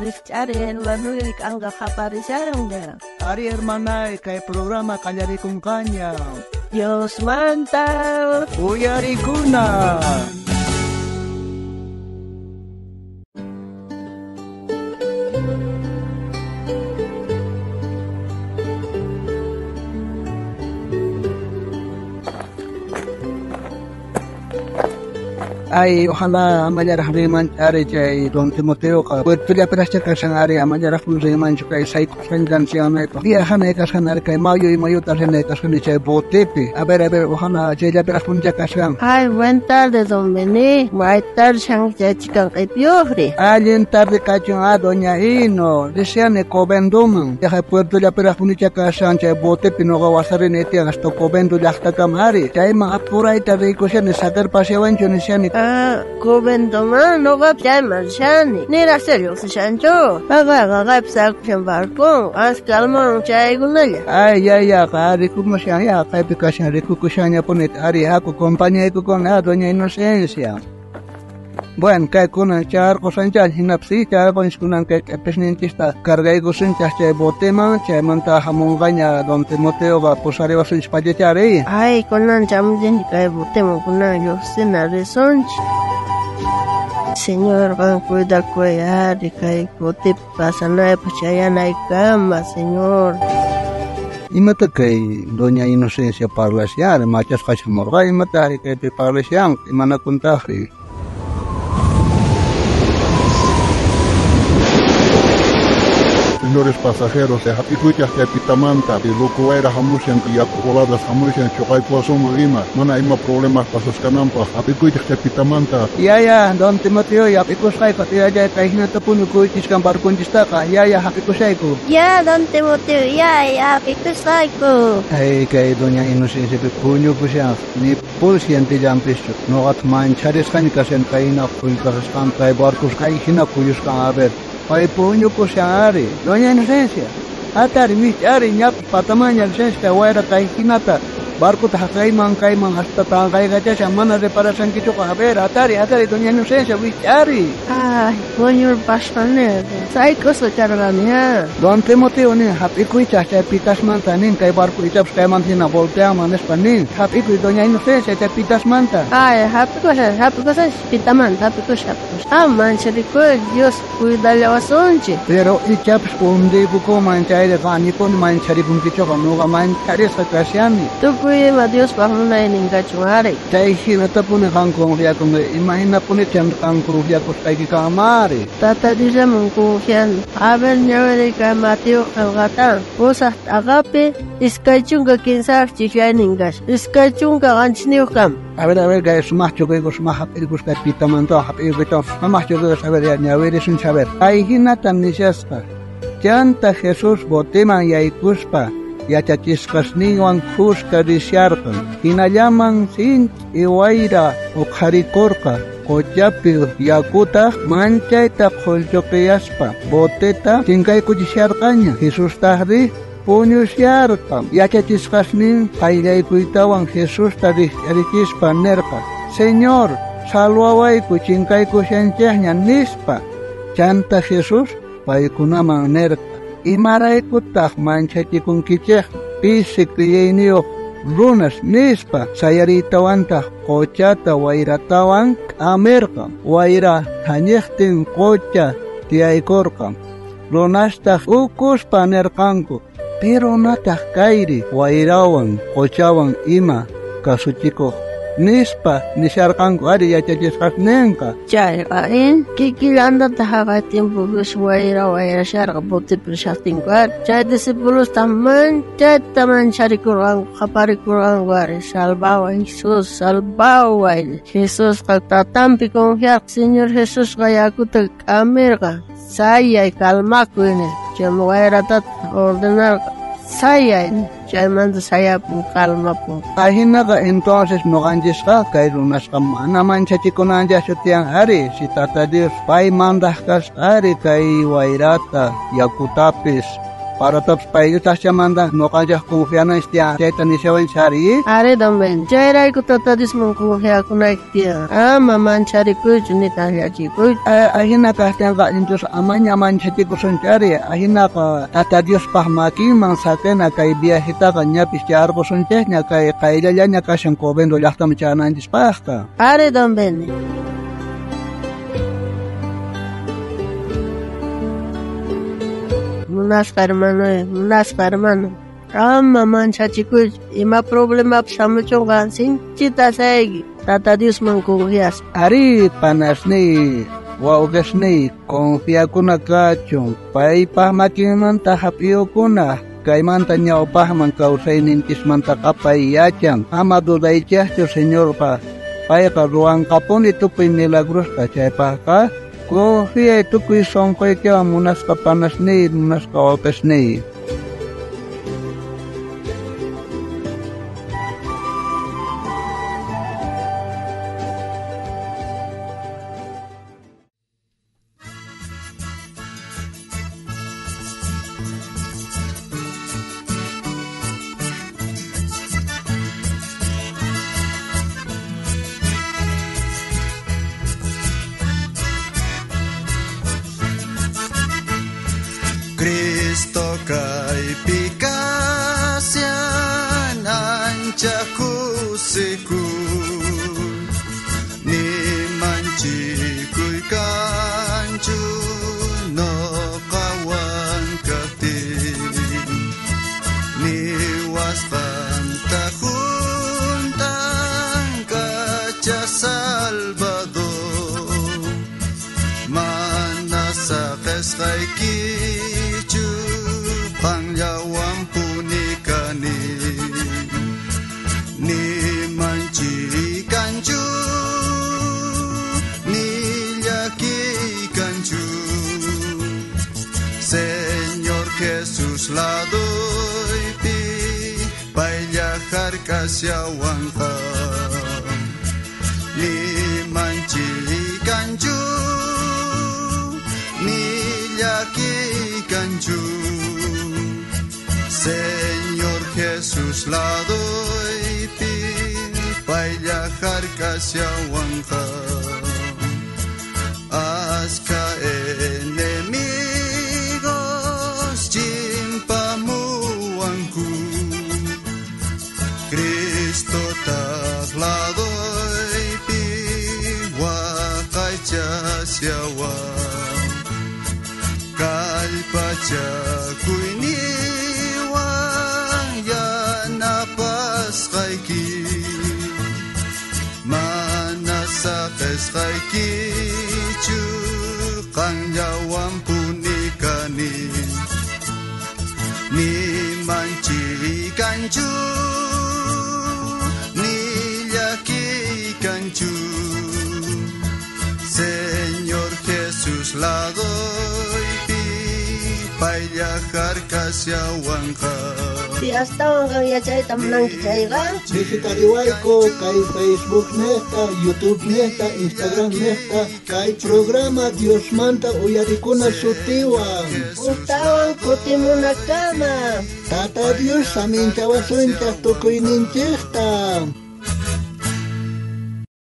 Rijch'ari hermanoy k'anqa qaparishanqa. Ari hermanay, kay programa qallarikunqaña. Diosmanta Uyarikuna. Ay, ojalá amallaraj riman ari chay don Timoteoqa puertollapiraqcha kashan ari amallaraj rimanchu kay sayk'usqankan sianaypaq viajanay kashan ari kay mayu mayuta rinay kashan chay botepi. A ver, ojalá chayllapiraq puncha kashan. Ay, buen tarde, don Bení. May tarde shan chachikan q'ipiyuqri. Allin tarde kachun a doña Ino, deseane Covenduman. Yaja puertollapiraq punicha kashan chay botepi noqa wasarini tiyan hasta Covendo llaqtakama ari. Chayman apurayta riykushani saqirpashawanchu nishani. Ah, Covenduman noqa chayman rishani. Niraq chay lluqsishanchu. Paqayqa kaypi sakushan barcon, askalman chaykunalla. Ay, ya, ya, rikumushan, ya, kaypi kashan rikukushanñapuni ari haku compañaykukuna a doña Inocencia. Bueno, kaykuna charqushanchaq hinapis charqunchikunan kay q'episninchista cargaykusunchaq chay boteman, chaymanta hamunqaña don Timoteoqa pusariwasunchik pachachari. Ay, kunan chamuchinchik kay boteman kunan lluqsina risunchik. Señor, qan cuidakuy ari kay botepi pasanaypaq chayanaykama, Señor. Imata kay doña Inocencia parlashan, machasqa shamurqa, imata ari kaypi parlashan, imanakuntaqri. Señores pasajeros, hap'ikuychaq chay pitamanta, loco wayra hamushan, yaku coladas hamushan, chuqaypuwasunman ima, mana ima problemas pasaskananpaq, hap'ikuychaq chay pitamanta. Ya, ya, don Timoteo, hap'ikusqayku, yaya, kay hinatapuni kuychiskan barconchistaqa, ya, ya, hap'ikushayku. Ya, don Timoteo, ya, ya, hap'ikusqayku. Ay, kay doña Inocencia puñukushan, ni pulsiantillanpischu, noqata mancharisqaña kashan kayna kuykarasqan, kay barcos kay hina kuyusqan, a ver. Pay puñukushan ari, doña Inocencia, atari mich'ari ñapis patamaña licencia wayra kay hinata barcota haqayman kayman hasta tanqaykachashan mana reparashankichuqa, a ver, atari, atari, doña Inocencia, wich'ari. Ay, puñurpasqani, sayk'usqa karqani, ha. Don Timoteo nin, hap'ikuychaq chay pitasmanta nin, kay barco ichapas kaymanta hina volteaman nispa nin, hap'ikuy doña Inocencia chay pitasmanta. Ay, hap'ikushan, hap'ikushan pitamanta, hap'ikushan, hap'ikushan. Ah, mancharikuy, Dios cuidallawasunchik. Pero ichapas undiykukuman chayriqa anipuni mancharikunkichuqa, nuqa mancharisqa kashani. Tukuy ima Diospaq munaynin kachun ari. Chay hinatapuni qan confiakunki, imahinapuni qan confiakusqaykikama ari. Tata Diosllaman confiani. A ver, ñawiri kay Mateo qillqatan, pusaq t'aqapi 23 chikaynin kashan, 27 kama. A ver, kay sumaq chukayku, sumaq hap'irkus kay pitamanta hap'irkuytawan, sumaq chukaykus, a ver, ya ñawirisunchik, a ver. Kay hinata nishasqa, chanta Jesús boteman yaykuspa yachachisqasninwan khuska risharqan, hinallaman sinch'i wayra uqharikurqa, qochapi yakutaq manchayta qhullchuqiyaspa boteta chinkaykuchisharqaña. Jesustaqri puñusharqa. Yachachisqasnin qayllaykuytawan Jesusta rijch'arichispa nirqa, Señor, salwawayku chinkaykushanchikña nispa. Chanta Jesús paykunaman nirqa, imaraykutaq manchachikunkichik pisi creeyniyuq runas nispa. Sayariytawantaq qochata wayratawan k'amirqa. Wayra thañiqtin qocha tiyaykurqa. Runastaq ukuspa nirqanku, pero nataq kayri wayrawan qochawan ima kasuchikuq nispa nisharqanku ari yachachisqasninqa. Chayqa, kikillantata haqay tiempopis wayra wayrasharqa botepi rishaqtinku ari. Chay discipulostaq manchayta mancharikurqanku, qaparikurqanku ari, salvaway Jesús, salvaway. Jesusqa tatanpi confiarqa, Señor Jesusqa yakuta k'amirqa, sayay calmakuy nispa. Chay wayratata ordenarqa, sayay, chaymanta sayapun, calmapun. Ahinaqa entonces noqanchisqa kay runasqa mana manchachikunanchikchu tiyan ari, si Tata Dios pay mandaq kasqa ari kay wayrata yakutapis. Paratapis payllatacha mandan noqanchej confiananchis tiyan chayta nishawanchis ari. Ari, don Ben. Chayrayku Tata Diosman confiakunayki tiyan. Ama mancharikuychu nitaq llakikuychu. Ajina kajtinqa entonces amaña manchachikusunchu ari. Ajinaqa Tata Diospaj makinman saqena kay viajetaqa ñapis charqusunchejña kay qayllallaña kashan Covendo llaqtaman chananchispajqa. Ari, don Beni. Munasqa hermano, munasqa hermano. Ama manchachikuychu. Ima problemapis hamuchunqa sinchita sayki. Tata Diosman confiaspa. Ari, panasniy, wawqisniy, confiakuna kachun. Paypaj makinmanta hap'iyukuna. Kaymanta ñawpajman kawsayninchismantaqa pay yachan. Ama dudaychejchu Señorpa. Payqa ruwanqapuni tukuy milagrosta chaypajqa. Confiay tukuy sonqoykiwan munasqa panasniy, munasqa wawqisniy. Cristo kaypi kashan ancha kusikuy ni manchikuy kanchu noqawan kajtin niwasqanta juntan kacha Salvador mana saqesqaykichu qanllawan puni kani ni manchikanchu ni llakikanchu Señor Jesús ladoypi paylla hark'ashawanqa ni manchikanchu ni llakikanchu Señor Jesús ladoypi paylla hark'ashawanqa Ashka enemigos chimpamuwanku Cristo taj ladoypi waqaychashawan Kallpachakuyniwan yanapasqayki mana saqesqaykichu qanllawan puni kani ni manchikanchu ni llakikanchu Señor Jesús ladoypi paylla hark'ashawanqa. Si astawan qan yachayta munanki chayqa Visitariwayku kay Facebook nejta, YouTube nejta, Instagram nejta, kay programa Diosmanta uyarikuna sutiwan. Ustawan kutimunakama. Tata Dios saminchawasunchaj tukuyninchejta.